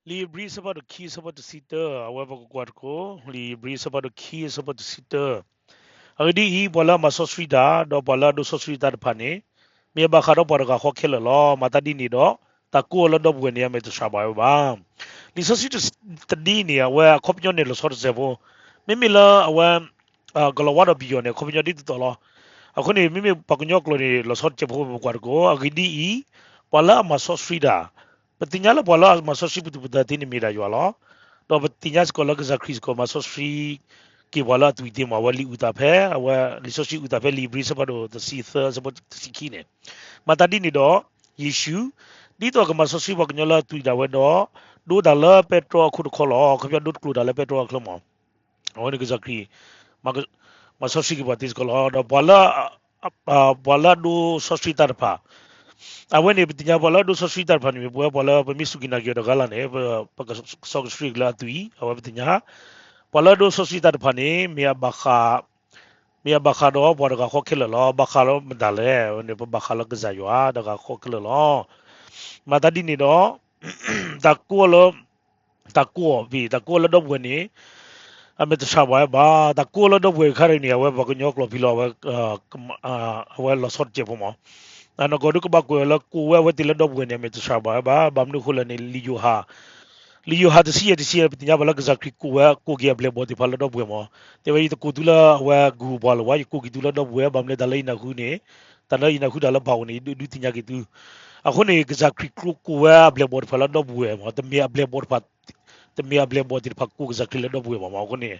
လံာ်ဧ့ၤဘြံၤအဆၢဖးဒိၣ်ခံအဆၢဖိတဆံတၢ, အဝဲပကကွၢ်တကိး လံာ်ဧ့ၤဘြံၤအဆၢဖးဒိၣ်ခံအဆၢဖိတဆံတၢ. အဂ့ၢ်ဒ်အံၤ, ပှၤလၢအမၤစီဆှံတၢ် ဒီးပှၤလၢအဒိးစီဆှံတၢ်တဖၣ်န့ၣ်, မ့ၢ်အဘၣ်ဃးဒီးပှၤတဂၤဃီခဲလၢာ်လီၤ. မၤသးဒ်န့ၣ်ဒီး, တၢ်ကိးအီၤလၢဒီပုၢ်ဝဲၢ်န့ၣ် အမဲာ်တဆှးဘၣ်ဝဲဘၣ်. လံာ်စီဆှံတဒ်န့ၣ် အဝဲအခီပညီန့ၣ်လီၤဆီတစဲးဖိ, မ့မ့ၢ်လၢအဝဲ ကလီၤဝါဒီးပယီၤန့ၣ် အခီပညီဒ်သိးသိးလီၤ. အဃိန့ၣ် မ့မ့ၢ်ပှၤကညီကျိာ်န့ၣ် လီၤဆီတစဲးဖိ ပကွၢ်တကိး အဂ့ၢ်ဒ်အံၤ, ပှၤလၢအမၤစီဆှံတၢ်, ပသ့ၣ်ညါလၢပှၤလၢအမၤစီဆှံပသူၣ်ပသးသ့န့ၣ်မ့ၢ်ဒၣ်ယွၤလီၤ. ဒီးပသ့ၣ်ညါစ့ၢ်ကီးလၢကစၢ်ခရံာ်စ့ၢ်ကီးမၤစီဆှံက့ၤပှၤလၢအသွံၣ်သ့မး, အဝဲလံာ်အုၣ်သးဖဲ, အဝဲလံာ်စီဆှံအုၣ်သးဖဲ လံာ်ဧ့ၤဘြံၤအဆၢဖးဒိၣ်တဆံသၢအဆၢဖိတဆံခံန့ၣ်, မၤသးဒ်န့ၣ်ဒီး, ယ့ၣ်ၡူး, ဒ်သိးကမၤစီဆှံပှၤကညီလၢအသွံၣ်ဒၣ်ဝဲဒီး, ဒိးတၢ်လၢပဲတြီအခိၣ်တခီလီၤ. အခီပညီဒိတကျိၤတၢ်လၢပဲတြီအချၢမး. အဝဲန့ၣ်ကစၢ်ခရံာ် မၤစီဆှံက့ၤပှၤသ့စ့ၢ်ကီးလီၤ. ဒီးပှၤလၢ ပှၤလၢအဒိးစီဆှံတၢ်တဖၣ်, အဝဲန့ၣ် ပသ့ၣ်ညါပှၤလၢအဒိးစီဆှံတၢ်တဖၣ်န့ၣ် မ့ၢ်ပဝဲပှၤလၢပမ့ၢ်စူၢ်က့ၤနာ်က့ၤအီၤတဂၤလၢ်န့ၣ်, ပကစီကဆှံက့ၤလၢအသွံၣ်, အဝဲပသ့ၣ်ညါ, ပှၤလၢအဒိးစီဆှံတၢ်တဖၣ်န့ၣ် မ့ၢ်အဘၣ်ဃး, မ့ၢ်အဘၣ်ဃးဒီးပှၤတဂၤဃီခဲလၢာ်လီၤ. ဘၣ်ဃးလၢမတၤလဲၣ်န့ၣ် ပဘၣ်ဃးလၢကစၢ်ယွၤတဂၤဃီခဲလၢာ်လီၤ. မၤသးဒ်န့ၣ်ဒီး, တၢ်ကိးအီၤလၢ တၢ်ကိးအီၤဖဲ တၢ်ကိးအီၤလၢဒီပုၢ်ဝဲၢ်န့ၣ်, အမဲာ်တဆှးဘၣ်ဝဲဘၣ်. တၢ်ကိးအီၤလၢဒီပုၢ်ဝဲၢ်တခါန့ၣ် အဝဲပှၤကညီကျိာ်ဖဲလီၤ, အဝဲလီၤဆီတစဲးဖိမး. အနီၢ်ကီၢ်ဒုးကဘၣ်ကွဲးအီၤလၢကိးဝဲအဝဲသ့ၣ်လၢဒီပုၢ်ဝဲၢ်န့ၣ် အမဲာ်တဆှးဘၣ်ဝဲဘၣ်. ဘၣ်မနုၤအဃိလဲၣ်န့ၣ် လံာ်ယိၤဟၣ်, လံာ်ယိၤဟၣ်တဆံယဲၢ်တဆံယဲၢ် ပသ့ၣ်ညါဘၣ်လၢကစၢ်ခရံာ်ကိးဝဲ, ကိးက့ၤအဘျဲၣ်ဘီၣ်သ့ၣ်တဖၣ်လၢဒီပုၢ်ဝဲၢ်မး. တဲဝဲ ယတကိးသုလၢအဝဲဂုၤပှၤလၢၤဘၣ်, ယကိးက့ၤသုလၢဒီပုၢ်ဝဲၢ်, ဘၣ်မနုၤတၢ်လၢယနၢ်ဟူန့ၣ်, တၢ်လၢယနၢ်ဟူတၢ်လၢပှၤအိၣ်န့ၣ် ဒုးသ့ၣ်ညါက့ၤသု. အဃိန့ၣ် ကစၢ်ခရံာ်ကိးဝဲအဘျဲၣ်ဘီၣ်တဖၣ်လၢဒီပုၢ်ဝဲၢ်မး, တမ့ၢ်အဘျဲၣ်ဘီၣ်တဖၣ်, တမ့ၢ်အဘျဲၣ်ဘီၣ်သ့ၣ်တဖၣ်ကိးကစၢ်ခရံာ်လၢဒီပုၢ်ဝဲၢ်ဘၣ်မး. အဃိန့ၣ်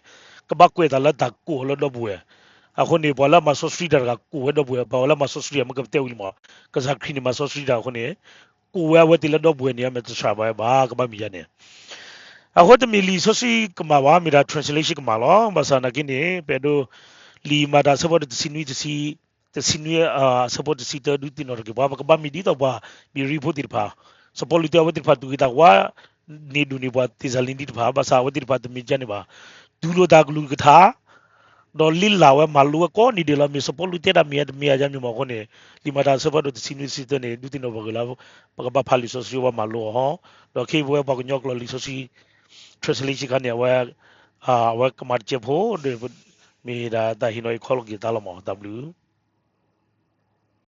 ကဘၣ်ကွဲးအသးလၢတၢ်ကိးအီၤလၢဒီပုၢ်ဝဲၢ်. အဃိန့ၣ် ပှၤလၢအမၤစီဆှံတၢ်တဂၤကိးဝဲဒီပုၢ်ဝဲၢ်, ပှၤလၢအမၤစီဆှံတၢ်မ့ၢ်ကပတဲဝံၤလံမး, ကစၢ်ခရံာ်န့ၣ်မၤစီဆှံတၢ်အဃိန့ၣ်, ကိးဝဲအဝဲသ့ၣ်လၢဒီပုၢ်ဝဲၢ်န့ၣ် အမဲာ်တဆှးဘၣ်ဝဲဘၣ်, ကဘၣ်မ့ၢ်ယၤန့ၣ် အဃိတမ့ၢ်လံာ်စီဆှံကမၣ်ဘၣ်, မ့ၢ်ဒၣ် translation ကမၣ်လီၤ. ဘၣ်ဆၣ်နာ်က့န့ၣ် ပအဲၣ်ဒိး လံာ်မၤတၢ်အဆၢဖိတဆံနွံ, တဆံ, တဆံနွံ, အဆၢဖိတဆံတၢ ဒုးသ့ၣ်နီၣ်ထီၣ်က့ၤပှၤ, ပကဘၣ်မ့ၢ်ဒ်သိးပှၤဘံရံဖိသ့ၣ်တဖၣ်, စီၤပီလူးတဲအဝဲသ့ၣ်တဖၣ်သူၣ်ဂ့ၤသးဝါ, န့ၢ်ဒိၣ်န့ၢ်ပှၤသ့းစၤလနံတဖၣ်, ဘၣ်ဆၣ်အဝဲသ့ၣ်တဖၣ်တမ့ၢ်ကန့ၣ်ဘၣ်. တူၢ်လိာ်တၢ်ကလုၢ်ကထါ ဒီးလ့လၢ်ဝဲမၤလိဝဲကိးနံၤဒဲးလီၤ. မ့ၢ်စီၤပီလူးတဲတၢ်မ့ၢ်ဧါတမ့ၢ်ဧါယါမ့ၢ်မးအဃိန့ၣ်, လံာ်မၤတၢ်အဆၢဖိတဆံနွံတဆံတၢန့ၣ် ဒုးသ့ၣ်နီၣ်ပှၤဂ့ၤလၢ ပကဘၣ်ဖးလံာ်စီဆှံဝဲမၤလိအီၤ, ဒီးခဲအံၤပဝဲပှၤကညီကျိာ်လံာ်စီဆှံ translation ခါန့ၣ် အဝဲ, အဝဲကမၣ်တစဲးဖိဒီး, မ့ၢ်ဒၣ်တၢ်ဟ့ၣ်နီၤအံၤခီလီၤက့ၤသးလီၤမး, တၢ်ဘျုး